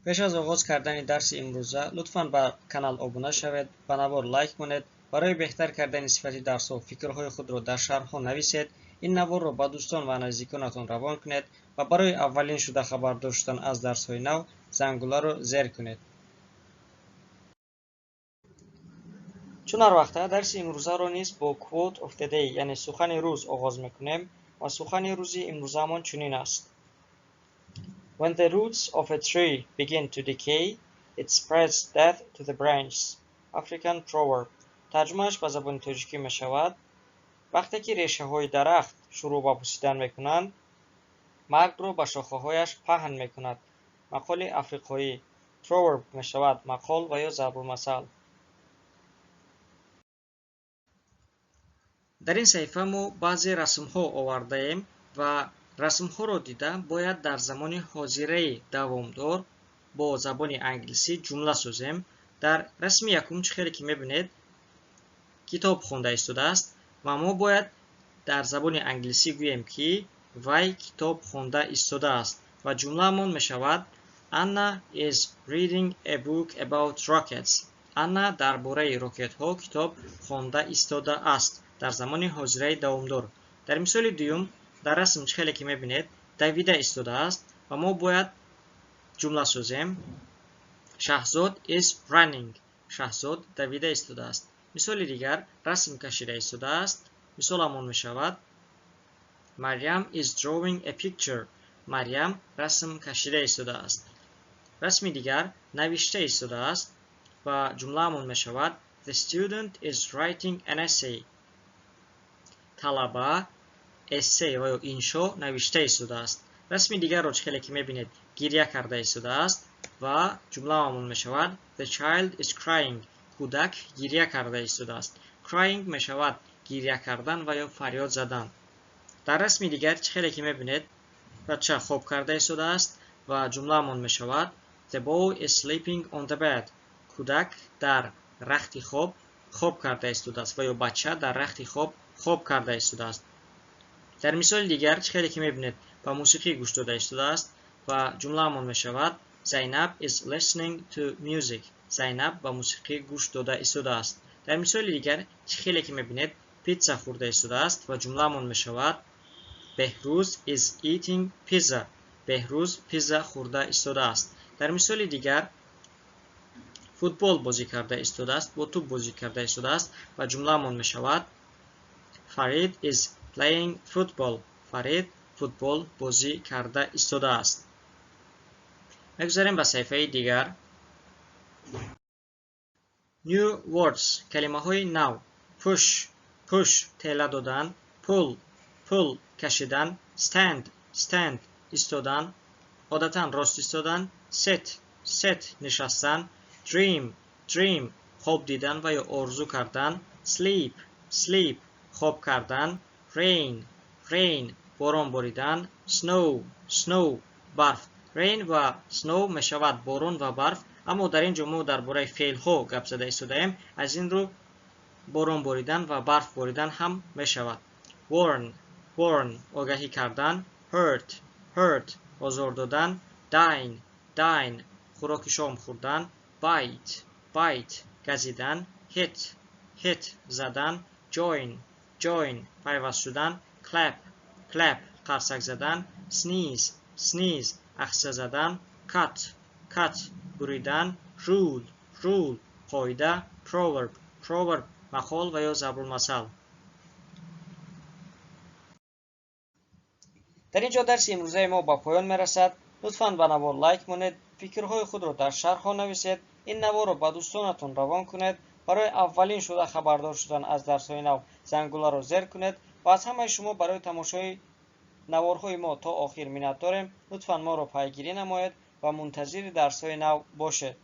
Пеш аз оғоз кардани дарси имрӯза лутфан ба канал обуна шавед, ба навор лайк монед, барои беҳтар кардани сифати дарсҳо фикрҳои худро дар шарҳҳо нависед, ин наворро ба дӯстон ва наздиконатон равон кунед ва барои аввалин шуда хабардор шудан аз дарсҳои нав зангуларо зер кунед. Чун ҳар вақта дарси имрӯзаро низ бо quote of the day, яъне сухани рӯз оғоз мекунем ва сухани рӯзи имрӯзаамон чунин аст. When the roots of a tree begin to decay, it spreads death to the branches. African proverb. Тарҷумааш ба забони тоҷикӣ мешавад: вақте ки решаҳои дарахт шурӯъ ба пусидан мекунанд, маргро ба шохаҳояш паҳн мекунад. Мақоли африқоӣ. Proverb мешавад мақол ва ё зарбулмасал. Дар ин саҳифа мо баъзе расмҳо овардаем ва расмҳоро дида бояд дар замони ҳозираи давомдор бо забони англисӣ ҷумла созем. Дар расми якум чӣ хеле ки мебинед, китоб хонда истодааст ва мо бояд дар забони англисӣ гӯем, ки вай китоб хонда истодааст ва ҷумлаамон мешавад Anna is reading a book about rockets. Анна дар бораи рокетҳо китоб хонда истодааст дар замони ҳозираи давомдор. Дар мисоли дуюм дар расм чӣ хеле ки мебинед, давида истодааст ва мо бояд ҷумла созем. Шаҳзод is running. Шаҳзод давида истодааст. Мисоли дигар расм кашида истодааст. Мисоламон мешавад Марьям is drawing a picture. Марьям расм кашида истодааст. Расми дигар навишта истодааст ва ҷумлаамон мешавад The student is writing an essay. Талаба эссе ва ё иншо навишта истодааст. Расми дигарро чӣ хеле ки мебинед, гиря карда истодааст ва ҷумлаамон мешавад The child is crying. Кӯдак гиря карда истодааст. Crying мешавад гиря кардан ва ё фарёд задан. Дар расми дигар чӣ хеле ки мебинед, бача хоб карда истодааст ва ҷумлаамон мешавад The boy is sleeping on the bed. Кӯдак дар рахти хоб хоб карда истодааст ва ё бача дар рахти хоб хоб карда истодааст. Дар мисоли дигар чӣ хеле ки мебинед, ба мусиқӣ гӯш дода истодааст ва ҷумлаамон мешавад Зайнаб is listening to music. Зайнаб ба мусиқӣ гӯш дода истодааст. Дар мисоли дигар чӣ хеле ки мебинед, питса хӯрда истодааст ва ҷумлаамон мешавад Беҳрӯз is eating pizza. Беҳрӯз пизза хӯрда истодааст. Дар мисоли дигар футбол бозӣ карда истодааст, бо тӯб бозӣ карда истодааст ва ҷумлаамон мешавад Фарид is playing football. Фарид футбол бозӣ карда истодааст. Мегузарем ба саҳифаи дигар. New words, калимаҳои нав. Push, push тела додан, pull, pull кашидан, stand, stand истодан, одатан рост истодан, sit, sit нишастан, dream, dream хоб дидан ва ё орзу кардан, sleep, sleep хоб кардан, rain, rain борон боридан, snow, snow барф. Rain ва snow мешавад борон ва барф, аммо дар ин ҷо мо дар бораи феълҳо гап зада истодаем, аз ин рӯ борон боридан ва барф боридан ҳам мешавад. Warn, warn огаҳӣ кардан, hurt, hurt озор додан, dine, dine хӯроки шом хӯрдан, bite, bite газидан, hit, hit задан, join, join пайваст шудан, clap, clap қарсак задан, sneeze, sneeze ахса задан, cut, cut буридан, rule, rule қоида, proverb, proverb мақол ва ё зарбулмасал. Дар ин ҷо дарси имрӯзаи мо ба поён мерасад. Лутфан ба навор лайк монед, фикрҳои худро дар шарҳҳо нависед, ин наворро ба дӯстонатон равон кунед, барои аввалин шуда хабардор шудан аз дарсҳои нав зангуларо зер кунед ва аз ҳамаи шумо барои тамошои наворҳои мо то охир миннатдорем. Лутфан моро пайгирӣ намоед ва мунтазири дарсҳои нав бошед.